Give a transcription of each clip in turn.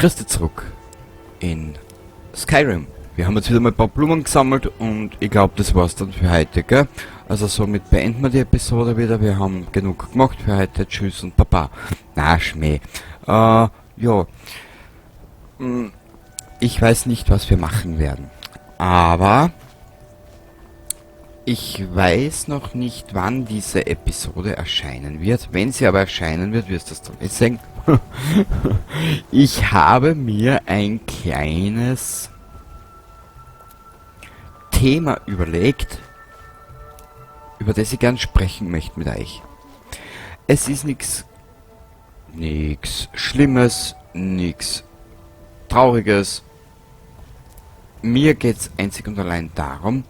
Christi zurück in Skyrim. Wir haben jetzt wieder mal ein paar Blumen gesammelt und ich glaube, das war's dann für heute, gell? Also somit beenden wir die Episode wieder. Wir haben genug gemacht für heute. Tschüss und Baba. Na, Schmäh. Ja. Ich weiß nicht, was wir machen werden. Aber ich weiß noch nicht, wann diese Episode erscheinen wird. Wenn sie aber erscheinen wird, wirst du das dann nicht sehen. Ich habe mir ein kleines Thema überlegt, über das ich gern sprechen möchte mit euch. Es ist nix Schlimmes, nix Trauriges. Mir geht's einzig und allein darum,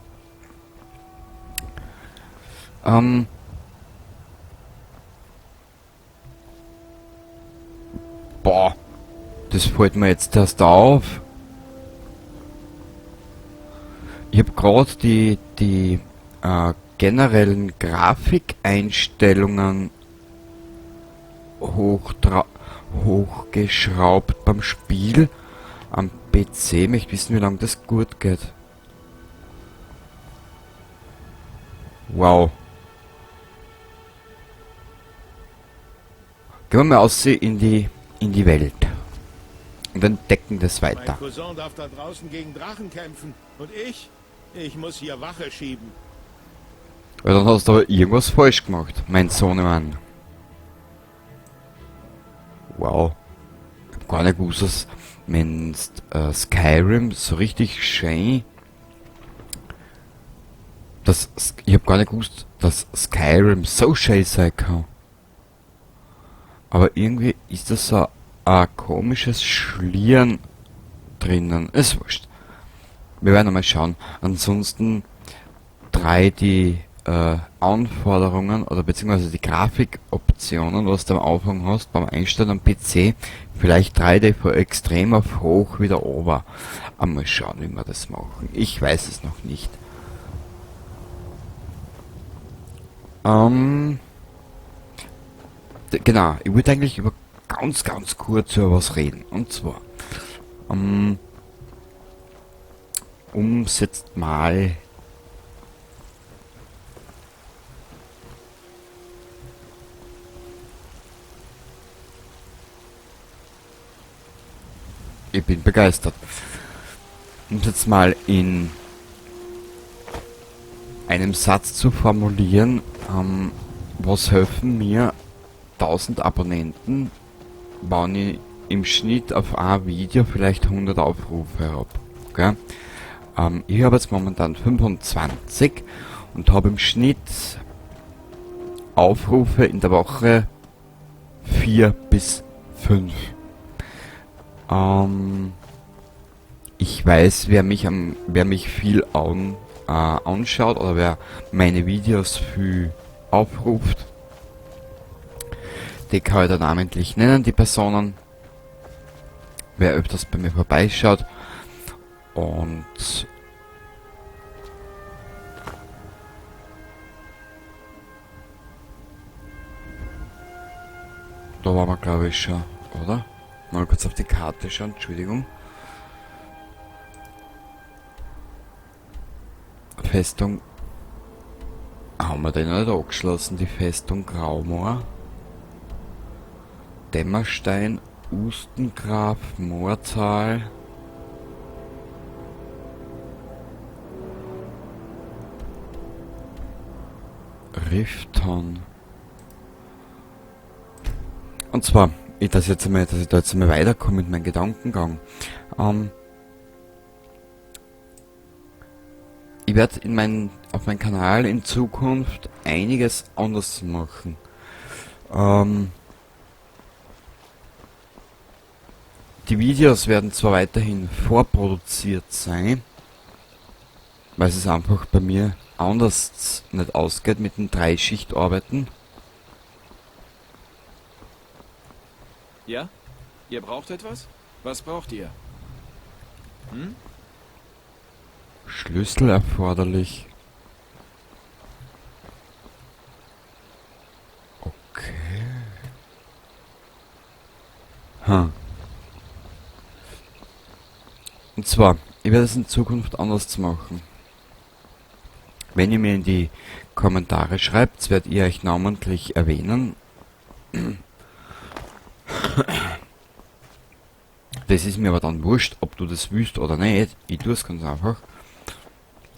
boah, das fällt mir jetzt erst auf. Ich hab grad die generellen Grafikeinstellungen hochgeschraubt beim Spiel am PC. Ich möchte wissen, wie lange das gut geht. Wow. Gehen wir mal aus in die Welt. Und entdecken das weiter. Mein Cousin darf da draußen gegen Drachen kämpfen. Und ich? Ich muss hier Wache schieben. Weil dann hast du aber irgendwas falsch gemacht, mein Sohnemann. Wow. Ich hab gar nicht gewusst, dass Skyrim so richtig schön... Ich hab gar nicht gewusst, dass Skyrim so schön sein kann. Aber irgendwie ist das so ein komisches Schlieren drinnen. Ist wurscht. Wir werden mal schauen. Ansonsten drei die Anforderungen oder beziehungsweise die Grafikoptionen, was du am Anfang hast beim Einstellen am PC, vielleicht 3D von extrem auf hoch wieder ober. Aber mal schauen, wie wir das machen. Ich weiß es noch nicht. Genau, ich wollte eigentlich über ganz, ganz kurz über was reden. Und zwar, umsetzt mal ich bin begeistert. Um jetzt mal in einem Satz zu formulieren, was helfen mir 1000 Abonnenten, wenn ich im Schnitt auf ein Video vielleicht 100 Aufrufe hab. Okay? Ich habe jetzt momentan 25 und habe im Schnitt Aufrufe in der Woche 4 bis 5. Ich weiß, wer mich viel anschaut oder wer meine Videos viel aufruft. Die kann ich dann namentlich nennen, die Personen. Wer öfters bei mir vorbeischaut. Und da waren wir, glaube ich, schon, oder? Mal kurz auf die Karte schauen, Entschuldigung. Festung. Haben wir den nicht angeschlossen, die Festung Graumoor? Dämmerstein, Ustengraf, Moortal. Rifton. Und zwar, dass ich da jetzt einmal weiterkomme mit meinem Gedankengang. Ich werde auf meinem Kanal in Zukunft einiges anders machen. Die Videos werden zwar weiterhin vorproduziert sein, weil es einfach bei mir anders nicht ausgeht mit den Dreischichtarbeiten. Ja? Ihr braucht etwas? Was braucht ihr? Hm? Schlüssel erforderlich. Okay. Und zwar, ich werde es in Zukunft anders machen. Wenn ihr mir in die Kommentare schreibt, werdet ihr euch namentlich erwähnen. Das ist mir aber dann wurscht, ob du das willst oder nicht. Ich tue es ganz einfach.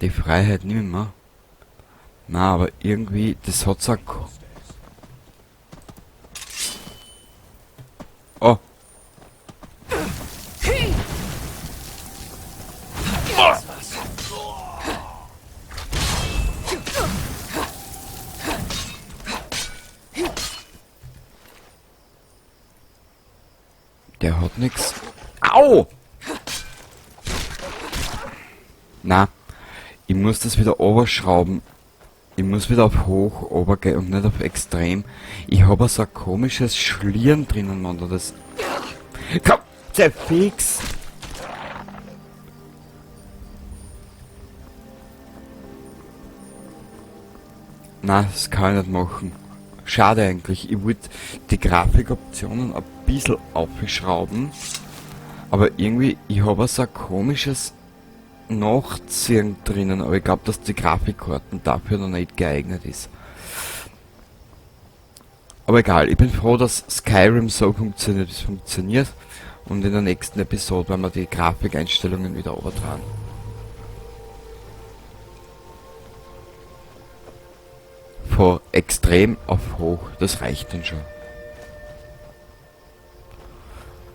Die Freiheit nehme ich mir. Na, aber irgendwie, das hat's auch... Oh. Der hat nix. Au! Na, ich muss das wieder oberschrauben. Ich muss wieder auf hoch obergehen und nicht auf extrem. Ich habe so ein komisches Schlieren drinnen, Mann. Das. Komm, zerfix! Na, das kann ich nicht machen. Schade eigentlich. Ich wollte die Grafikoptionen ein bisschen aufschrauben. Aber irgendwie, ich habe so ein komisches Nachziehen drinnen. Aber ich glaube, dass die Grafikkarten dafür noch nicht geeignet ist. Aber egal, ich bin froh, dass Skyrim so funktioniert, wie es funktioniert. Und in der nächsten Episode werden wir die Grafikeinstellungen wieder übertragen. Von extrem auf hoch, das reicht dann schon.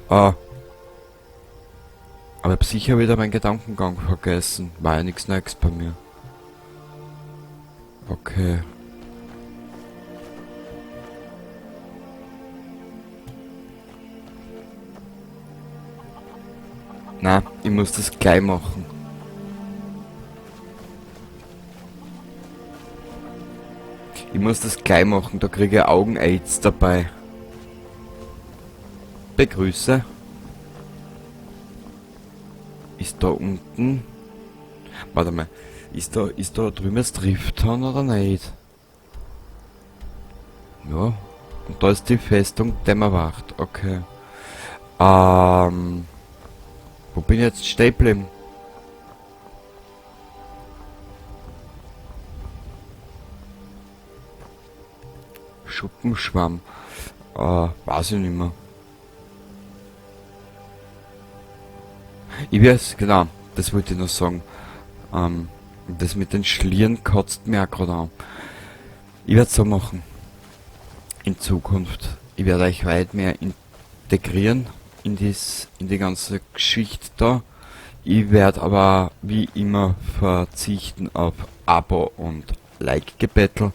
Ah. Aber ich hab sicher wieder meinen Gedankengang vergessen. War ja nichts Neues bei mir. Okay. Na, ich muss das gleich machen. Ich muss das gleich machen, da kriege ich Augen-Aids dabei. Begrüße. Ist da unten... Warte mal. Ist da drüben jetzt Rifthorn oder nicht? Ja. Und da ist die Festung Dämmerwacht. Okay. Wo bin ich jetzt stehen geblieben? Schuppenschwamm. Weiß ich nicht mehr. Ich weiß, genau, das wollte ich noch sagen. Das mit den Schlieren kotzt mir auch gerade an. Ich werde es so machen. In Zukunft. Ich werde euch weit mehr integrieren in die ganze Geschichte da. Ich werde aber wie immer verzichten auf Abo und Like-Gebettel.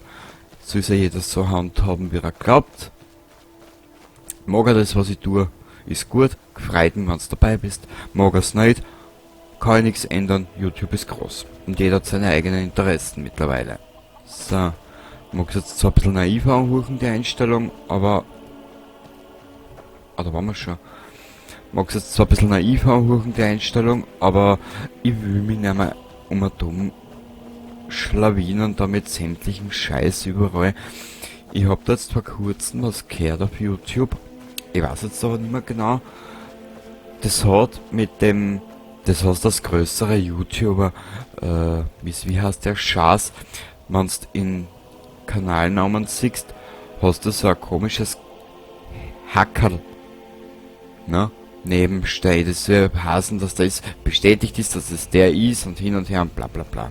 Soll ja jeder so handhaben, wie er glaubt. Mag er das, was ich tue, ist gut. Gefreut mich, wenn's dabei bist. Mag er's nicht, kann ich nichts ändern. YouTube ist groß. Und jeder hat seine eigenen Interessen mittlerweile. So. Mag's jetzt zwar ein bisschen naiv anrufen, die Einstellung, aber... Ah, da waren wir schon. Mag's jetzt zwar ein bisschen naiv anrufen, die Einstellung, aber ich will mich nicht mehr um ein dumm schlawinern da mit sämtlichem Scheiß überall. Ich hab da jetzt vor kurzem was gehört auf YouTube. Ich weiß jetzt aber nicht mehr genau. Das hat mit dem... Das heißt, das größere YouTuber, wie heißt der Schaß, wenn du in Kanalnamen siehst, hast du so ein komisches Hackerl, ne? Nebensteh, das soll heißen, dass das bestätigt ist, dass es der ist und hin und her und bla bla bla.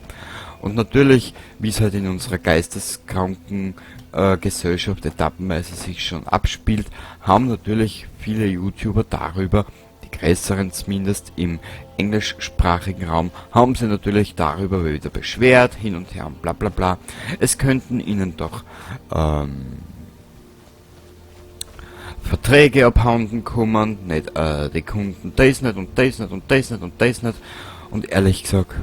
Und natürlich, wie es halt in unserer geisteskranken Gesellschaft etappenweise sich schon abspielt, haben natürlich viele YouTuber darüber, die größeren zumindest im englischsprachigen Raum, haben sie natürlich darüber wieder beschwert, hin und her und bla bla bla. Es könnten ihnen doch Verträge abhanden kommen, nicht die Kunden das nicht und das nicht und das nicht und das nicht. Und ehrlich gesagt,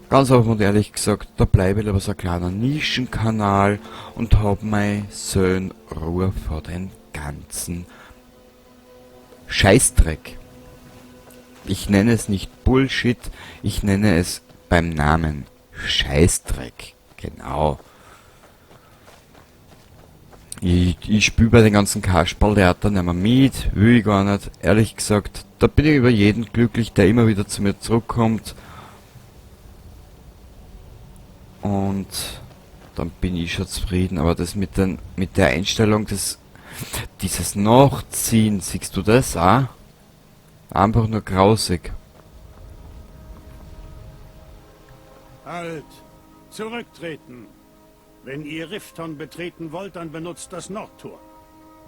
ganz offen und ehrlich gesagt, da bleibe ich lieber so ein kleiner Nischenkanal und hab mein Söhn Ruhe vor den ganzen Scheißdreck. Ich nenne es nicht Bullshit, ich nenne es beim Namen Scheißdreck. Genau. Ich spiele bei den ganzen Kasperltheatern nicht mehr mit, will ich gar nicht. Ehrlich gesagt, Da bin ich über jeden glücklich, der immer wieder zu mir zurückkommt. Und dann bin ich schon zufrieden. Aber das mit der Einstellung des, dieses Nachziehen, siehst du das auch? Einfach nur grausig. Halt! Zurücktreten! Wenn ihr Rifton betreten wollt, dann benutzt das Nordtor.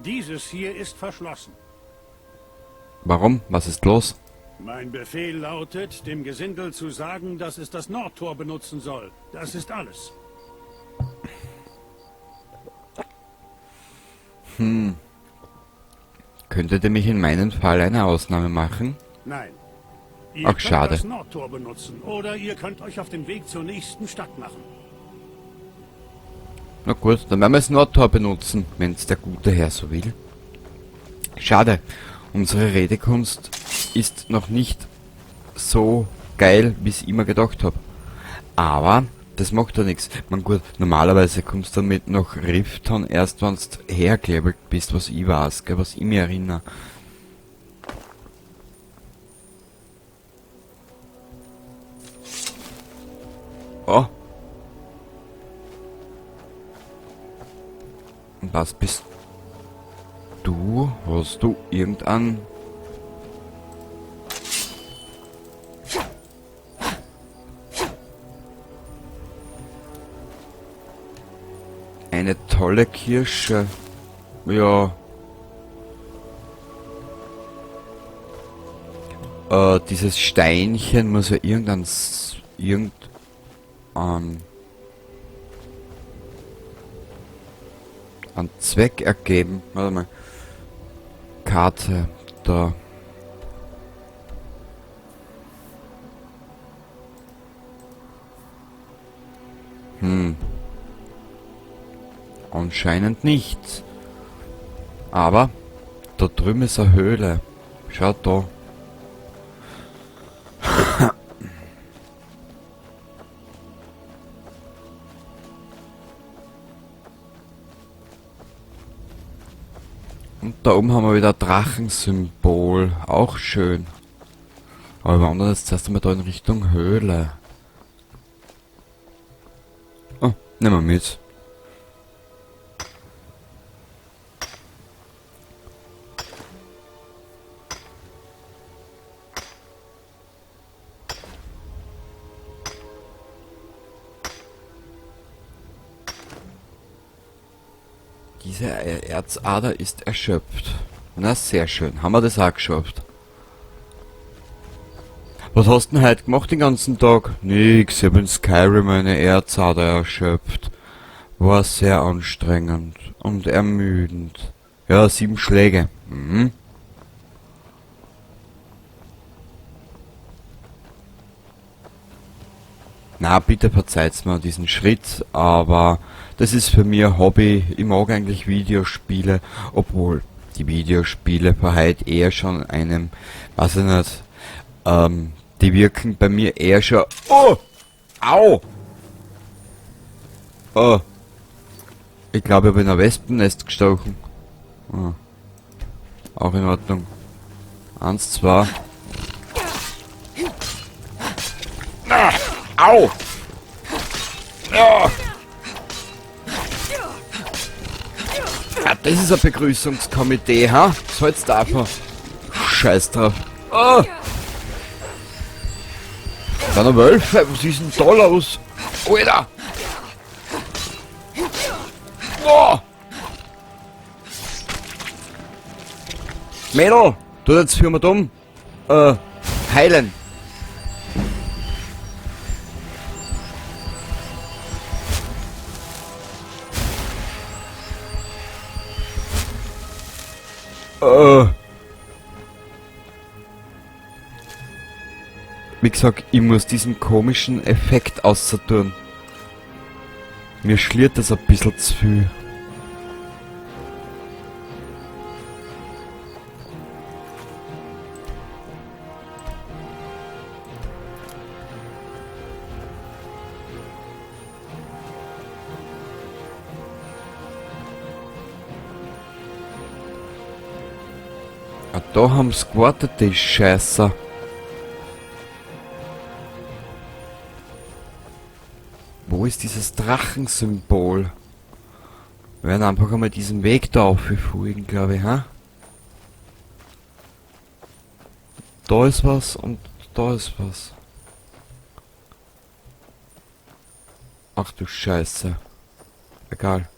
Dieses hier ist verschlossen. Warum? Was ist los? Mein Befehl lautet, dem Gesindel zu sagen, dass es das Nordtor benutzen soll. Das ist alles. Hm. Könntet ihr mich in meinem Fall eine Ausnahme machen? Nein. Ihr Ach, könnt schade. das Nordtor benutzen oder ihr könnt euch auf den Weg zur nächsten Stadt machen. Na gut, dann werden wir das Nordtor benutzen, wenn's der gute Herr so will. Schade, unsere Redekunst ist noch nicht so geil, wie ich immer gedacht habe. Aber das macht ja nichts. Man gut, normalerweise kommst du damit nach Rifton erst, wenn du hergelevelt bist, was ich weiß, gell, was ich mir erinnere. Oh. Und was bist du? Hast du irgendein... Eine tolle Kirsche. Ja. Dieses Steinchen muss ja irgendein einen Zweck ergeben. Warte mal. Karte. Da. Hm. Anscheinend nicht. Aber da drüben ist eine Höhle. Schaut da. Und da oben haben wir wieder ein Drachensymbol. Auch schön. Aber wir wandern jetzt zuerst einmal da in Richtung Höhle. Oh, nehmen wir mit. Diese Erzader ist erschöpft. Na, sehr schön. Haben wir das auch geschafft. Was hast du denn heute gemacht den ganzen Tag? Nix, ich hab in Skyrim meine Erzader erschöpft. War sehr anstrengend und ermüdend. Ja, 7 Schläge. Mhm. Na, bitte verzeiht's mir diesen Schritt, aber das ist für mich ein Hobby. Ich mag eigentlich Videospiele, obwohl die Videospiele für heute eher schon einem, weiß ich nicht, die wirken bei mir eher schon... Oh! Au! Oh! Ich glaube, ich habe in ein Wespennest gestochen. Oh. Auch in Ordnung. 1, 2. Ah! Au! Ah! Ja, das ist ein Begrüßungskomitee, ha? Was hältst du davon? Scheiß drauf. Oh! Da noch Wölfe, was ist denn da los? Alter! Oh! Mädel! Du jetzt für mich dumm. Heilen! Wie gesagt, ich muss diesen komischen Effekt außertun. Mir schliert das ein bisschen zu viel. Ah, da haben's gewartet, die Scheiße. Wo ist dieses Drachensymbol? Wir werden einfach einmal diesen Weg da auffolgen, glaube ich, ha? Da ist was und da ist was. Ach du Scheiße. Egal.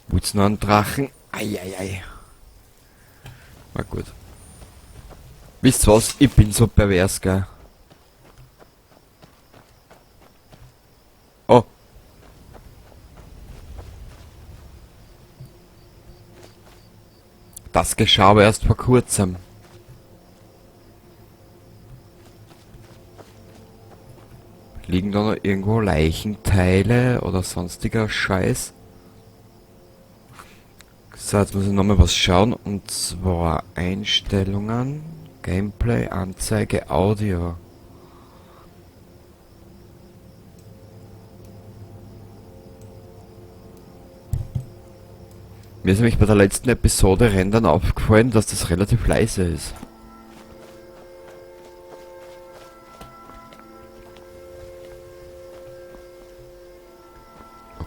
Wollt's noch einen Drachen? Eieiei. Na gut. Wisst ihr was? Ich bin so pervers, gell? Oh. Das geschah aber erst vor kurzem. Liegen da noch irgendwo Leichenteile oder sonstiger Scheiß? So, jetzt muss ich nochmal was schauen. Und zwar Einstellungen, Gameplay, Anzeige, Audio. Mir ist nämlich bei der letzten Episode Rendern aufgefallen, dass das relativ leise ist.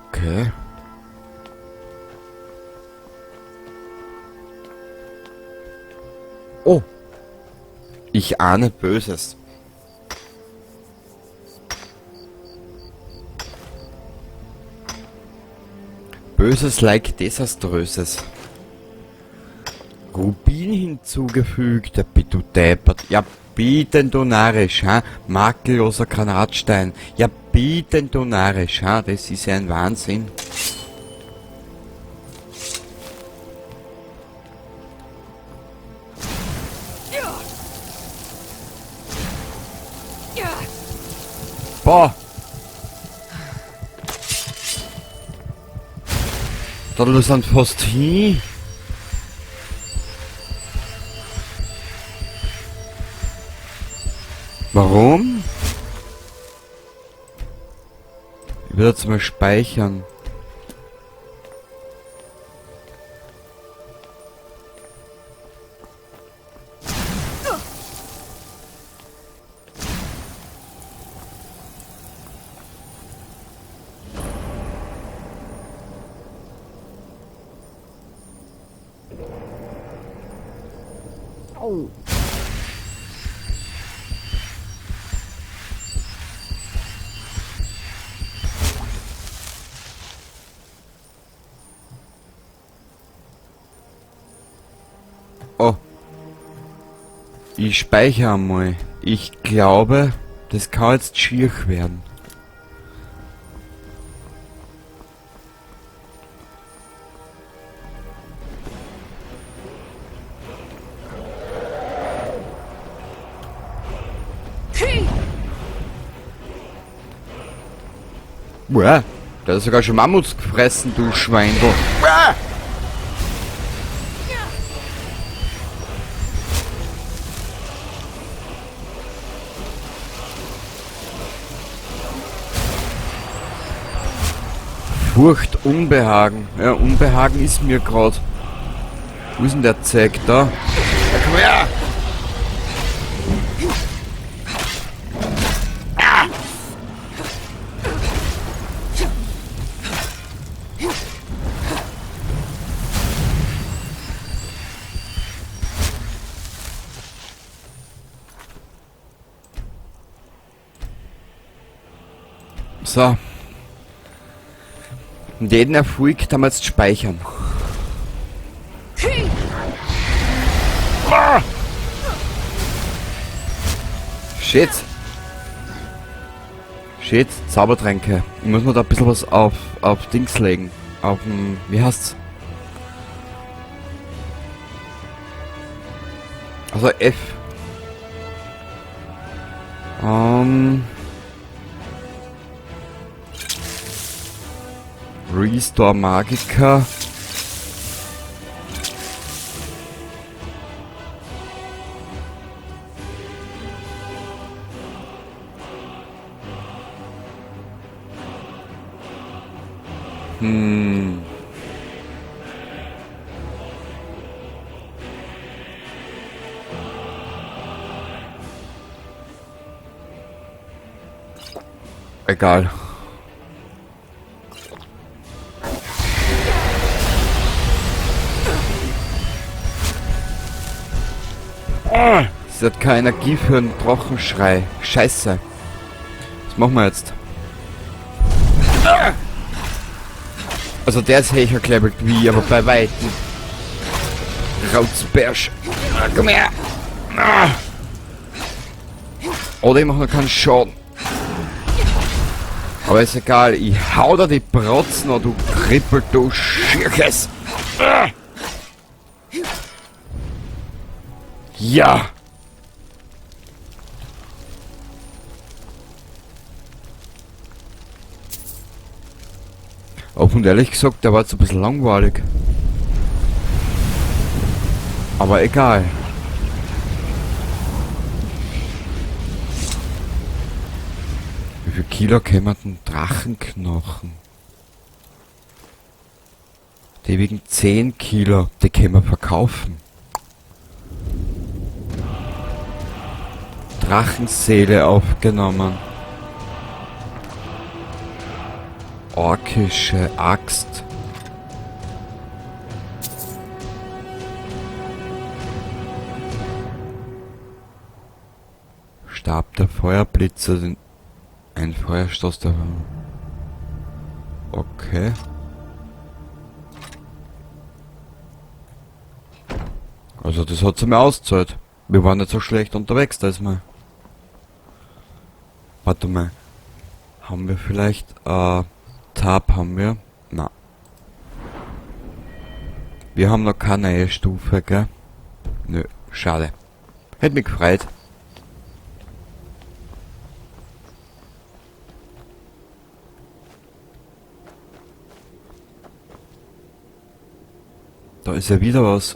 Okay. Oh. Ich ahne Böses. Böses like Desaströses. Rubin hinzugefügt, der bitte du deppert. Ja, bieten du narrisch, ha? Makelloser Granatstein. Ja, bieten du narrisch, ha? Das ist ja ein Wahnsinn. Boah! Da sind fast hin. Warum? Ich will jetzt mal speichern. Oh. Ich speichere einmal. Ich glaube, das kann jetzt schier werden. Uah, da ist sogar schon Mammuts gefressen, du Schwein, du. Uah! Furcht, Unbehagen. Ja, Unbehagen ist mir grad. Wo ist denn der Zeck da? Ja, komm her! Ah! So. Und jeden Erfolg kann man jetzt speichern. Ah! Shit. Shit, Zaubertränke. Ich muss mir da ein bisschen was auf Dings legen. Auf dem, wie heißt's? Also F. Restore Magica. Egal. Es hat keine Energie für einen Drachenschrei. Scheiße. Was machen wir jetzt? Also der ist höher gelevelt wie, aber bei weitem. Rauzbärsch. Komm her. Oder ich mache noch keinen Schaden. Aber ist egal, ich hau da die Protzen an, du Krippel, du Schirches. Ja! Offen und ehrlich gesagt, der war jetzt ein bisschen langweilig. Aber egal. Wie viel Kilo kämen denn Drachenknochen? Die wiegen 10 Kilo, die können wir verkaufen. Drachenseele aufgenommen. Orkische Axt. Stab der Feuerblitze, ein Feuerstoß der... Okay. Also das hat sie mir ausgezahlt. Wir waren nicht so schlecht unterwegs, da ist mal. Warte mal. Haben wir vielleicht... Tab haben wir? Na. Wir haben noch keine neue Stufe, gell? Nö, schade. Hätte mich gefreut. Da ist ja wieder was.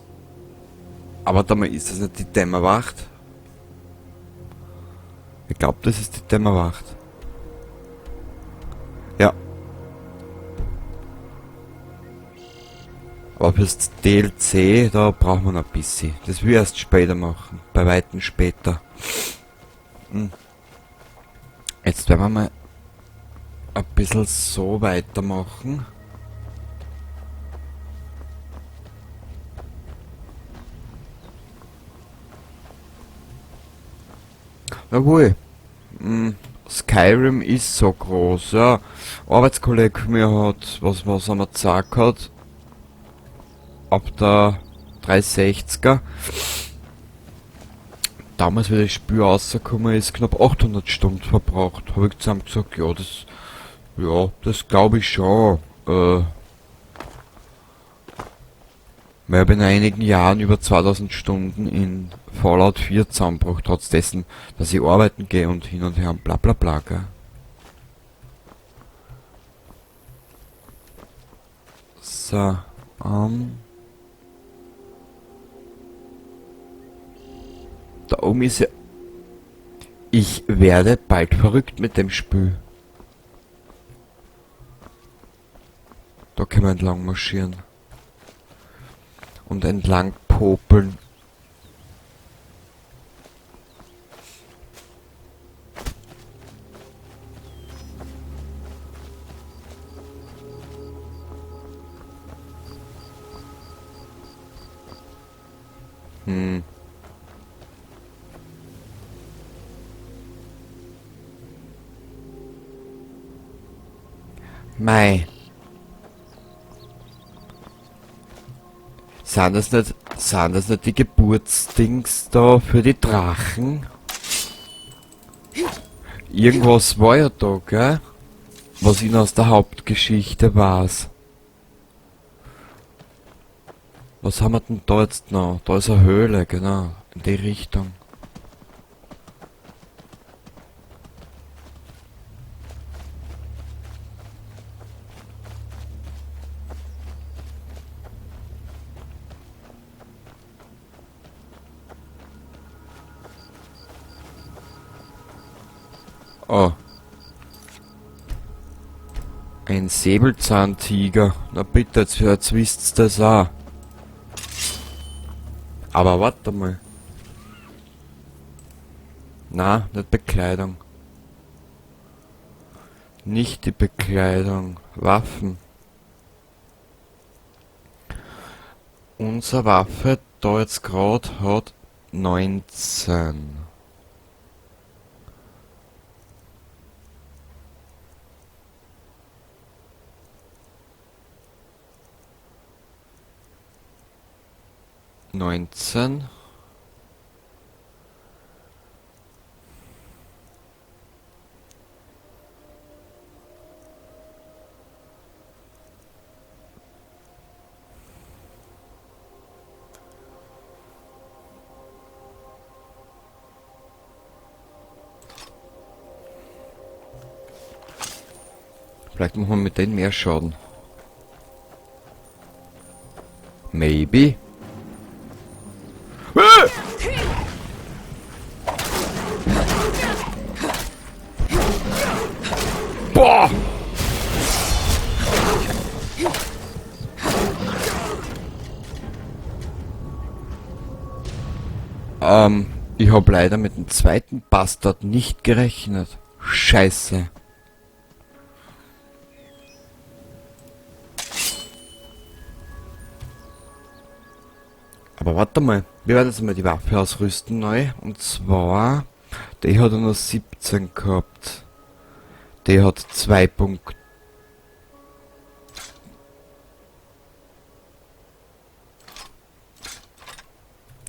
Aber da mal, ist das nicht die Dämmerwacht? Ich glaube, das ist die Dämmerwacht. Ja. Aber fürs DLC, da braucht man noch ein bisschen. Das will ich erst später machen. Bei weitem später. Hm. Jetzt werden wir mal ein bisschen so weitermachen. Jawohl. Skyrim ist so groß, ja. Arbeitskollege von mir hat, was er mir gesagt hat, ab der 360er. Damals, wie das Spiel rausgekommen ist, knapp 800 Stunden verbraucht. Habe ich zu ihm gesagt, ja, das glaube ich schon. Ich habe in einigen Jahren über 2000 Stunden in Fallout 4 zusammengebracht, trotz dessen, dass ich arbeiten gehe und hin und her und bla bla bla, gell. So, da oben ist ja... Ich werde bald verrückt mit dem Spiel. Da können wir entlang marschieren. Und entlang popeln. Hm. Mei. Sind das nicht die Geburtsdings da für die Drachen? Irgendwas war ja da, gell? Was ich aus der Hauptgeschichte weiß. Was haben wir denn da jetzt noch? Da ist eine Höhle, genau. In die Richtung. Oh. Ein Säbelzahntiger. Na bitte, jetzt wisst's das auch. Aber warte mal. Na, nicht Bekleidung. Nicht die Bekleidung. Waffen. Unsere Waffe da jetzt gerade hat 19. Vielleicht machen wir mit denen mehr Schaden. Maybe. Boah! Ich habe leider mit dem zweiten Bastard nicht gerechnet. Scheiße. Aber warte mal, wir werden jetzt mal die Waffe ausrüsten neu. Und zwar, die hat nur 17 gehabt. Die hat 2 Punkte.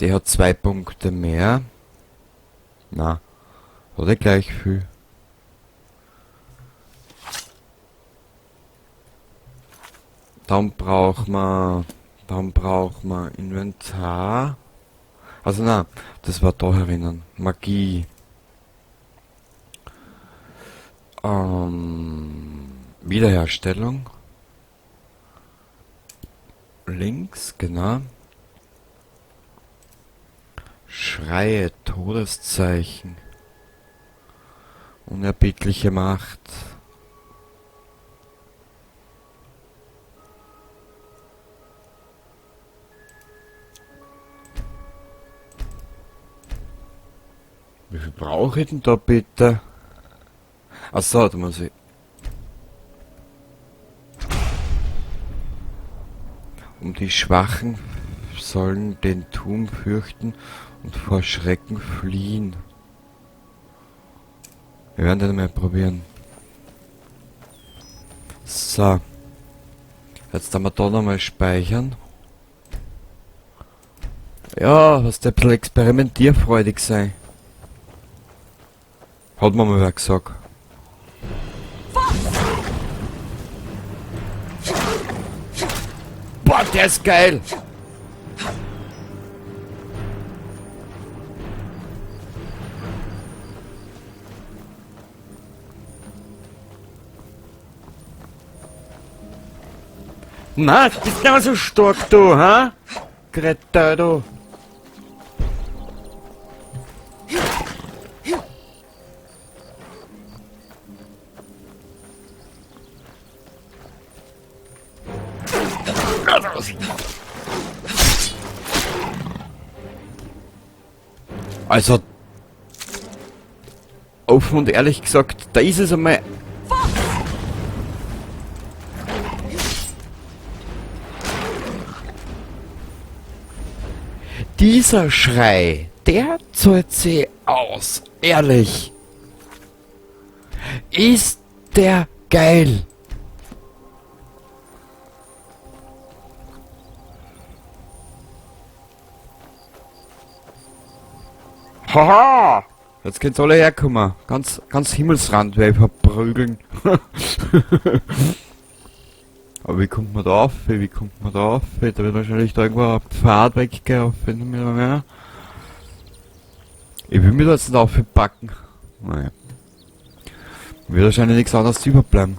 Die hat 2 Punkte mehr. Na, hat er gleich viel. Dann braucht man Inventar. Also na, das war da herinnen. Magie. Wiederherstellung. Links, genau. Schreie, Todeszeichen. Unerbittliche Macht. Wie viel brauche ich denn da bitte? Achso, da muss ich... Um die Schwachen sollen den Turm fürchten und vor Schrecken fliehen. Wir werden den mal probieren. So. Jetzt haben wir da nochmal speichern. Ja, was der ein bisschen experimentierfreudig sein. Hat mir mal wer gesagt. Boah, der ist geil! Na, du bist nicht so stark, du, ha? Greta, du. Also, offen und ehrlich gesagt, da ist es einmal... Dieser Schrei, der zahlt sich aus, ehrlich. Ist der geil. Haha! Jetzt könnt ihr alle herkommen. Ganz, ganz Himmelsrand werde ich verprügeln. Aber wie kommt man da auf? Wie kommt man da auf? Da wird wahrscheinlich da irgendwo ein Pfad weggehen. Auf, mehr. Ich will mir da jetzt nicht aufpacken. Naja. Wird wahrscheinlich nichts anderes überbleiben.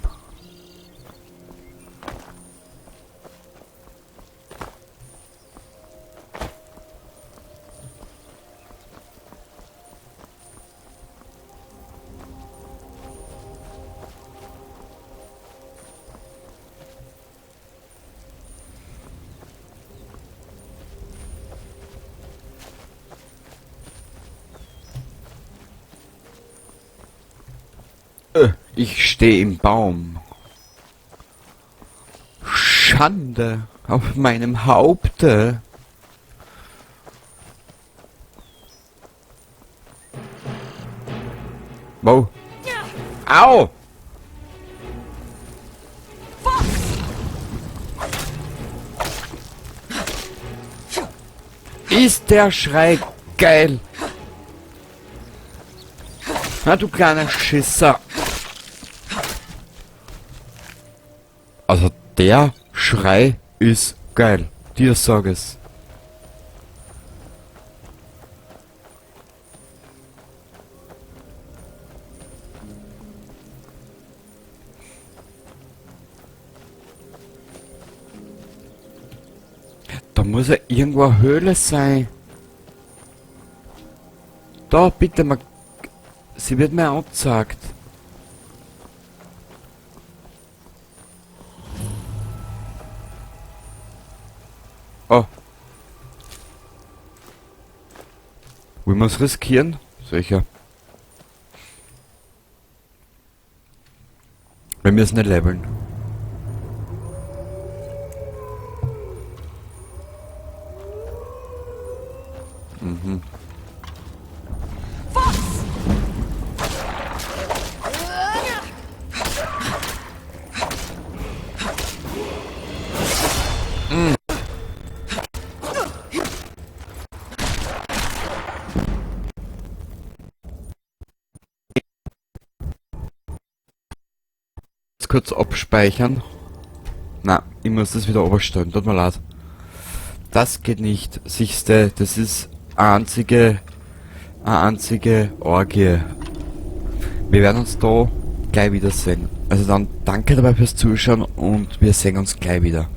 Ich stehe im Baum. Schande auf meinem Haupte. Wow. Au! Ist der Schrei geil! Na du kleiner Schisser! Also der Schrei ist geil. Dir sag es. Da muss ja irgendwo eine Höhle sein. Da, bitte, man, sie wird mir angezeigt. Oh. Wollen wir es riskieren? Sicher. Wir müssen nicht leveln. Mhm. Kurz abspeichern. Na, ich muss das wieder oberstellen. Tut mir leid. Das geht nicht. Siehste, das ist eine einzige Orgie. Wir werden uns da gleich wiedersehen. Also dann danke dabei fürs Zuschauen und wir sehen uns gleich wieder.